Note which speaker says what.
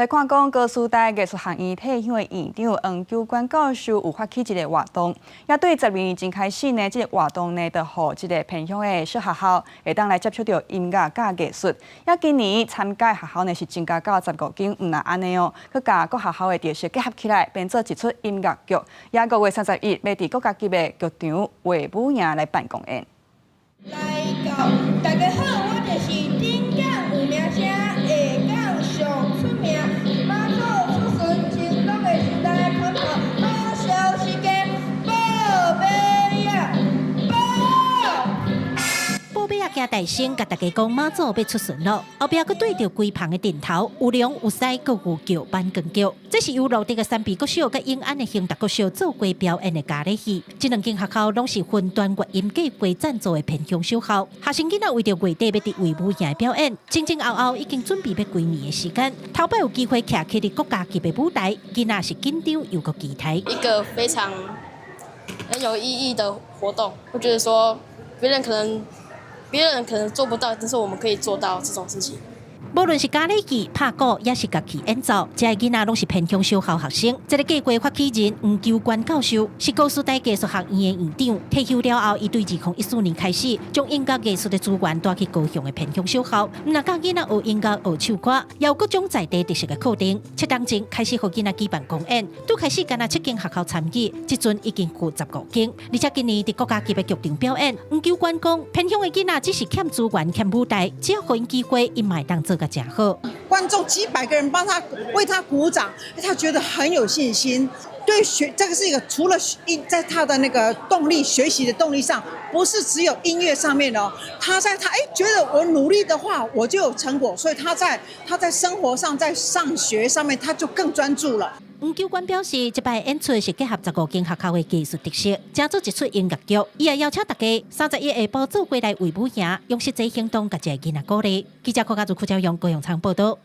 Speaker 1: 來看講，高師大藝術學院退休的院長黃久關教授有發起一个活動，也對12年前開始呢，這个活動呢，就予這个偏鄉的小學校會當來接觸著音樂佮藝術。也今年參加學校呢是增加到15間，毋但按呢哦，閣共各學校的特色結合起來，編做一齣音樂劇。也5月31欲佇國家級的劇場衛武營來辦公演。
Speaker 2: 來到，大家好，我就是頂港有名聲，下港上出名，媽祖出巡前攏會先來看看好消息的報馬仔，報。
Speaker 3: 報馬仔行大聲，共大家講媽祖欲出巡囉。後壁閣對著規棚的陣頭，有龍有獅，閣有叫板光腳。這是由蘆竹的山埤國小佮永安的興達國小做伙表演的咖喱戲。這兩間學校攏是雲端樂音計畫贊助的偏鄉小校。學生囡仔為著月底欲佇衛武營表演，前前後後已經準備欲幾年的時間。頭擺有機會徛起佇國家級的舞台，囡仔是緊張又閣期待。
Speaker 4: 一個非常很有意義的活動，我覺得說別人可能做不到，但是我們可以做到這種事情。
Speaker 3: 無論是咖喱戲、拍鼓，抑是樂器演奏，這些囡仔攏是偏鄉小校學生。這个計畫發起人黃秋官教授是高師大藝術學院的院長，退休了後，伊對2014年開始，將音樂藝術的資源帶去高雄的偏鄉小校，毋但教囡仔學音樂、學唱歌，也有各種在地特色的課程。7冬前開始予囡仔舉辦公演，拄開始干焦七間學校參與，這陣已經有15間，而且今年佇國家級的劇場表演。黃秋官講，偏鄉的囡仔只是欠資源、欠舞台，只要予𪜶機會，𪜶嘛會當做甲誠好。
Speaker 5: 觀眾幾百個人幫他為他鼓掌，他覺得很有信心。對學這個是一個除了音在他的那個動力學習的動力上，不是只有音樂上面哦。他在他哎覺得我努力的話，我就有成果，所以他在生活上，在上學上面，他就更專注了。
Speaker 3: 黃秋官表示，這擺演出是結合15間學校的藝術特色，製作一齣音樂劇。伊也邀請大家31下晡做伙來衛武營，用實際行動共這个囡仔鼓勵。記者柯家祖、柯昭勇、高永昌報道。